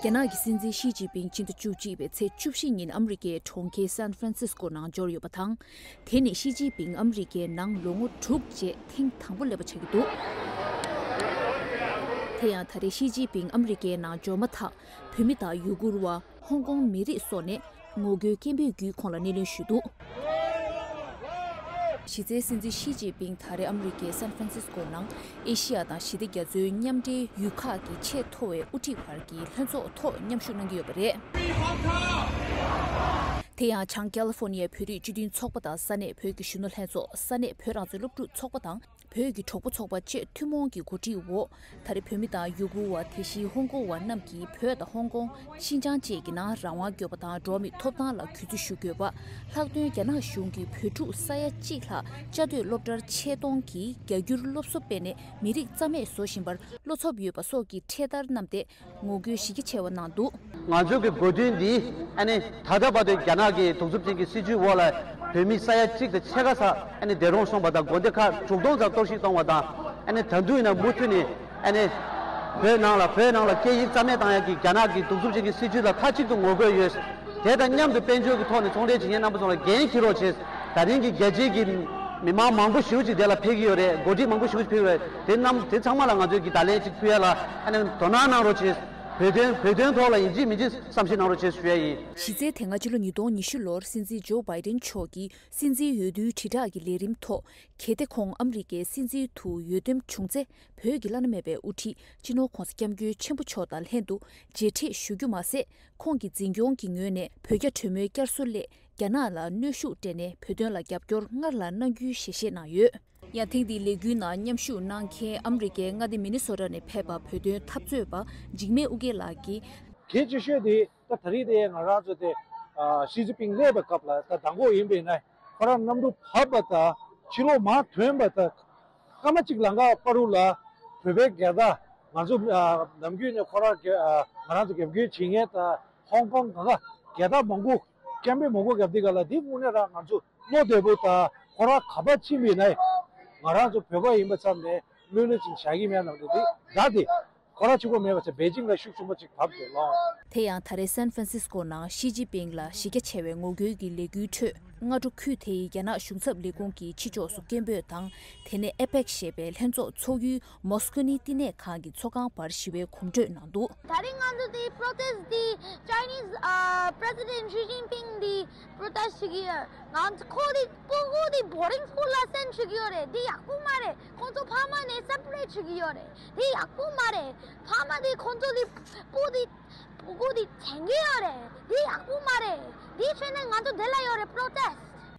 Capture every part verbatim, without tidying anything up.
རྒྱ་ནག་གི་སྲིད་འཛིན་ཞི་ཅིན་ཕིང་ཕྱི་ཟླ་བཅུ་གཅིག་པའི་ཚེས་བཅུ་བཞི་ཉིན་ཨ་མི་རི་ཀའི་གྲོང་ཁྱེར་སན་ཧྥ་རན་སིས་ཀོ་ནང་འབྱོར་ཡོད་པ་དང་། དེ་ནི་ཞི་ཅིན་ཕིང་ཨ་མི་རི་ཀའི་ནང་ལོ་ངོ་དྲུག་རྗེས་ཐེངས་དང་པོ་སླེབས་པ་ཆགས་ཀྱི་འདུག་དེ་ཡང་ད་རེས་ཞི་ཅིན་ཕིང་ཨ་མི་རི་ཀའི་ནང་འབྱོར་མ་ཐག་བོད་མི་དང་ཡུ་གུར་བ། ཧོང་ཀོང་མི་རིགས་སོགས་ནས་ངོ་རྒོལ་སྐད་འབོད་བརྒྱུད་ཁོང་ལ་སྣེ་ལེན་ཞུས་འདུག་གཞི་རྩའི་སྲིད་འཛིན་ཞི་ཅིན་ཕིང་ད་རེས་ཨ་མི་རི་ཀའི་སན་ཧྥ་རན་སིས་ཀོ་ནང་ཨེ་ཤི་ཡ་དང་ཞི་བདེ་རྒྱ་མཚོའི་མཉམ་འབྲེལ་ཡུལ་ཁག་གི་ཆེས་མཐོ་བའི་དབུ་ཁྲིད་བར་གྱི་ལྷན་ཚོགས་ཐོག་མཉམ་ཞུགས་གནང་གི་ཡོད་པ་རེད། དེ་ཡང་བྱང་ཀ་ལི་ཧྥོ་ནི་ཡའི་བོད་རིགས་སྤྱི་མཐུན་ཚོགས་པ་དང་ས་གནས་བོད་ཀྱི་གཞོན་ནུ་ལྷན་ཚོགས། ས་གནས་བོད་རང་བཙན་སློབ་ཕྲུག་ཚོགས་པ་དང་། བོད་ཀྱི་གྲོགས་པོ་ཚོགས་པ་བཅས་ཐུན་མོང་གི་གོ་སྒྲིག་འོག་ད་རེས་བོད་མི་དང་ཡུ་གུར་བ། དེ་བཞིན་ཧོང་ཀོང་བ་རྣམས་ཀྱིས་བོད་དང་ཧོང་ཀོང་། ཤིན་ཅང་བཅས་ཀྱི་ནང་རང་དབང་དགོས་པ་དང་འགྲོ་བ་མིའི་ཐོབ་ཐང་ལ་གུས་བརྩི་ཞུ་དགོས་པ། ལྷག་དོན་རྒྱ་ནག་གཞུང་གིས་བོད་ཕྲུག་ས་ཡ་གཅིག་ལྷག་བཅའ་སྡོད་སློབ་གྲྭར་ཆེད་གཏོང་གིས་རྒྱ་སྒྱུར་སློབ་གསོ་སྤེལ་ནས་མི་རིགས་རྩ་མེད་བཟོ་བཞིན་པར་བློ་འཚབ་ཡོད་པ་སོགས་ཀྱི་འཕྲེད་དར་བསྣམས་ཏེ། ངོ་རྒོལ་གཞི་རྒྱ་ཆེ་བ་གནང་འདུག་ང་ཚོ་གི་དགོས་འདུན་འདི་ཨ་ནི་ད་ལྟ་བར་དུ་རྒྱ་ནག་གི་གདུག་རྩུབ་ཅན་གྱི་སྲིད་བྱུས་འོག་ལ་བོད་མི་ས་ཡ་གཅིག་དང་ཕྱེད་ཀ་ཙམ་ཨ་ནི་འདས་གྲོངས་སོང་བ་དང་། དགོན་སྡེ་ཁག་དྲུག་སྟོང་ཙམ་གཏོར་བཤིག་གཏོང་བ་དང་། ཨ་ནི་ད་དུང་ཡིན་ན་མུ་མཐུད་ནས་ཨ་ནི་བོད་ནང་ལ་བོད་ནང་ལ་སྐད་ཡིག་རྩ་མེད་བཏང་ཡག་གི་རྒྱ་ནག་གི་གདུག་རྩུབ་ཅན་གྱི་སྲིད་བྱུས་ལ་མཐའ་གཅིག་ཏུ་ངོ་རྒོལ་ཡོད། དེ་དང་མཉམ་དུ་དཔལ་འབྱོར་གྱི་ཐོག་ནས་ཚོང་འབྲེལ་བྱེད་མཁན་རྣམ་པ་ཚོ་ལ་འགན་འཁྱེར་རོགས་བྱེད། ད་རིང་གི་རྒྱལ་སྤྱིའི་གི་མི་མང་མང་པོ་ཞེ་པོ་ཅིག་དེ་ལ་ཕེབས་ཀྱི་ཡོད་རེད། འགོ་ཁྲིད་མང་པོ་ཞེ་པོ་ཅིག་ཕེབས་ཀྱི་ཡོད་རེད། དེ་རྣམས་དེ་ཚང་མ་ལ་ང་ཚོས་གི་བརྡ་ལན་ཅིག་ཕུལ་ཡ་ལ་ཨ་ནི་དོ་སྣང་གནང་རོགས་བྱེད། བོད་དོན་བོད་དོན་ཐོག་ལ་ཡིན་གཅིག་མིན་གཅིག་བསམ་ཤེས་གནང་རོགས་བྱེད་ཞུ་ཡ་ཡིན། གཞི་རྩའི་དེ་སྔ་ཕྱི་ལོ་ཉིས་སྟོང་ཉི་ཤུ་ལོར་སྲིད་འཛིན་ཇོ་བྷའི་ཌེན་མཆོག་གིས་སྲིད་འཛིན་འོས་བསྡུའི་དྲིལ་བསྒྲགས་ཀྱི་ལས་རིམ་ཐོག་གལ་ཏེ་ཁོང་ཨ་མི་རི་ཀའི་སྲིད་འཛིན་དུ་འོས་འདེམས་བྱུང་ཚེ། བོད་ཀྱི་བླ་ན་མེད་པའི་དབུ་ཁྲིད་སྤྱི་ནོར་༧གོང་ས་༧སྐྱབས་མགོན་ཆེན་པོ་མཆོག་དང་ལྷན་དུ་མཇལ་འཕྲད་ཞུ་རྒྱུ་མ་ཟད། ཁོང་གི་འཛིན་སྐྱོང་གི་ངོས་ནས་བོད་རྒྱ་གྲོས་མོལ་བསྐྱར་གསོ་སླད་རྒྱ་ནག་ལ་གནོན་ཤུགས་སྤྲད་ནས་བོད་དོན་ལ་རྒྱབ་སྐྱོར་སྔར་ལས་གནང་རྒྱུའི་ཞལ་བཞེས་གནང་ཡོད། ཡང་ཐེངས་འདིའི་ལས་འགུལ་ནང་མཉམ་ཞུགས་གནང་མཁན་ཨ་མི་རི་ཀའི་མངའ་སྡེ་མི་ནི་སོ་ཊ་ནས་ཕེབས་པ་བོད་དོན་འཐབ་རྩོད་པ་འཇིགས་མེད་ཨུ་རྒྱན་ལགས་ཀྱིས། གལ་ཆེ་ཤོས་དེ་ད་ད་རེས་དེ་ང་རང་ཚོ་དེ་ཨ་ཞི་ཅིན་ཕིང་སླེབས་པའི་སྐབས་ལ་ད་མདང་དགོང་ཡིན་པས་ན། ཁོ་རང་གནམ་གྲུ་བབས་པ་དང་ཕྱི་ལོགས་མར་ཐོན་པ་དང་། སྐར་མ་གཅིག་ལང་ཀ་བར་དུ་ལ་བོད་པའི་རྒྱལ་དར། ང་ཚོ་ཨ་ནམ་རྒྱུན་ནས་ཁོ་རང་གི་ཨ་ང་རང་ཚོ་རྒྱབ་སྐྱོར་བྱེད་མཁན་དང་ཧོང་ཀོང་གང་ག་རྒྱལ་དར་མང་པོ་ཀེམ་པེན་མང་པོ་བརྒྱབ་དུས་ག་ལ། འདི་དངོས་གནས་རང་ང་ཚོ་བློ་བདེ་པོ་དང་། ཁོ་རང་ག་པར་ཕྱིན་པ་ཡིན་ན་ང་རང་ཚོ་བོད་པ་ཡིན་པ་ཙམ་ནས་བློ་ལོན་ཅིག་བཞག་གི་མེད་ནམ་དེ། ད་དེ་ཁོ་རང་གཅིག་པོ་མེད་པ་ཚེ་པེ་ཅིང་ལ་ཤུགས་ཆེན་པོ་ཅིག་བབས་ཏེ་ལོ། དེ་ཡང་ད་རེས་སན་ཧྥ་རན་སིས་ཀོ་ནང་ཞི་ཅིན་ཕིང་ལ་གཞི་རྒྱ་ཆེ་བའི་ངོ་རྒོལ་གྱི་ལས་འགུལ་ཁྲོད། སྔ་དྲོ་ཁུལ་དེའི་རྒྱ་ནག་གཞུང་ཚབ་ལས་ཁུངས་ཀྱི་ཕྱི་ཕྱོགས་སུ་སྐད་འབོད་དང་། དེ་ནས་ཨེ་པེག་ཞེས་པའི་ལྷན་ཚོགས་ཚོགས་ཡུལ་མོ་སི་ཀོ་ནི་བསྟི་གནས་ཁང་གི་ཚོགས་ཁང་བར་ཞི་བའི་གོམ་བགྲོད་གནང་འདུག་ད་རིང་ང་ཚོ་དེ་པྲོ་ཊེསི་དེ་ཅའི་ནིས་ཨ་པྲེ་སི་ཌེན་ཊི་ཞི་ཅིན་ཕིང་དེ་པྲོ་ཊེསི་བྱེད་ཀྱི་ཡོད། ང་ཚོ་ཁོ་དེ་སྤུ་གུ་དེ་བོར་ཌིང་སི་ཀུལ་ལ་སེན་ཌ་བྱེད་ཀྱི་ཡོད་རེད། དེ་ཡག་པོ་མ་རེད། ཁོང་ཚོ་ཕ་མ་ནས་སེ་པ་རེཊ་བྱེད་ཀྱི་ཡོད་རེད། དེ་ཡག་པོ་མ་རེད། ཕ་མ་དེ་ཁོང་ཚོ་དེ་སྤུ་དེ་སྤུ་གུ་དེ་དྲན་གྱི་ཡོད་རེད། དེ་ཡག་པོ་མ་རེད། དེ་བྱས་ནས་ང་ཚོ་དེ་ལ་ཡོད་རེད། པྲོ་ཊེསི།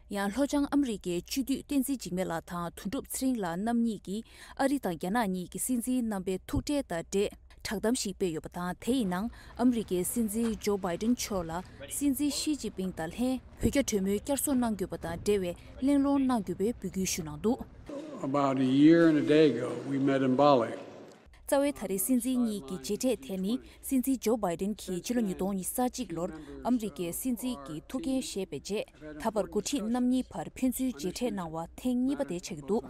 ཡང་ལྷོ་བྱང་ཨ་མི་རི་ཀའི་སྤྱི་འཐུས་བསྟན་འཛིན་འཇིགས་མེད་ལགས་དང་དོན་གྲུབ་ཚེ་རིང་ལགས་རྣམ་གཉིས་ཀྱིས་ཨ་རི་དང་རྒྱ་ནག་གཉིས་ཀྱི་སྲིད་འཛིན་རྣམ་པའི་ཐུག་འཕྲད་དང་འབྲེལ་བསྒྲགས་གཏམ་ཞིག་སྤེལ་ཡོད་པ་དང་། དེ་ཡི་ནང་ཨ་མི་རི་ཀའི་སྲིད་འཛིན་ཇོ་བྷའི་ཌེན་མཆོག་ལ་སྲིད་འཛིན་ཞི་ཅིན་ཕིང་དང་ལྷན་བོད་རྒྱ་གྲོས་མོལ་བསྐྱར་གསོ་གནང་དགོས་པ་དང་འབྲེལ་བའི་གླེང་སློང་གནང་དགོས་པའི་འབོད་སྐུལ་ཞུས་གནང་འདུག About a year and a day ago, we met in Bali. རྩ་བའི་ད་རེས་སྲིད་འཛིན་གཉིས་ཀྱི་མཇལ་འཕྲད་དེ་ནི་སྲིད་འཛིན་ཇོ་བྷའི་ཌེན་གྱིས་ཕྱི་ལོ་ཉིས་སྟོང་ཉི་ཤུ་རྩ་གཅིག་ལོར་ཨ་མི་རི་ཀའི་སྲིད་འཛིན་གྱི་ཐུགས་འགན་བཞེས་པའི་རྗེས། ད་བར་འགོ་ཁྲིད་རྣམ་གཉིས་བར་ཕན་ཚུན་མཇལ་འཕྲད་གནང་བ་ཐེངས་གཉིས་པ་དེ་ཆགས་ཀྱི་འདུག་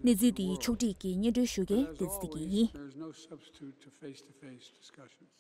གནས་ཚུལ་འདི་ཕྱོགས་སྒྲིག་གིས་སྙན་སྒྲོན་ཞུ་མཁན་བསྟན་འཛིན་བདེ་སྐྱིད་ཡིན། There is no substitute to face-to-face discussions.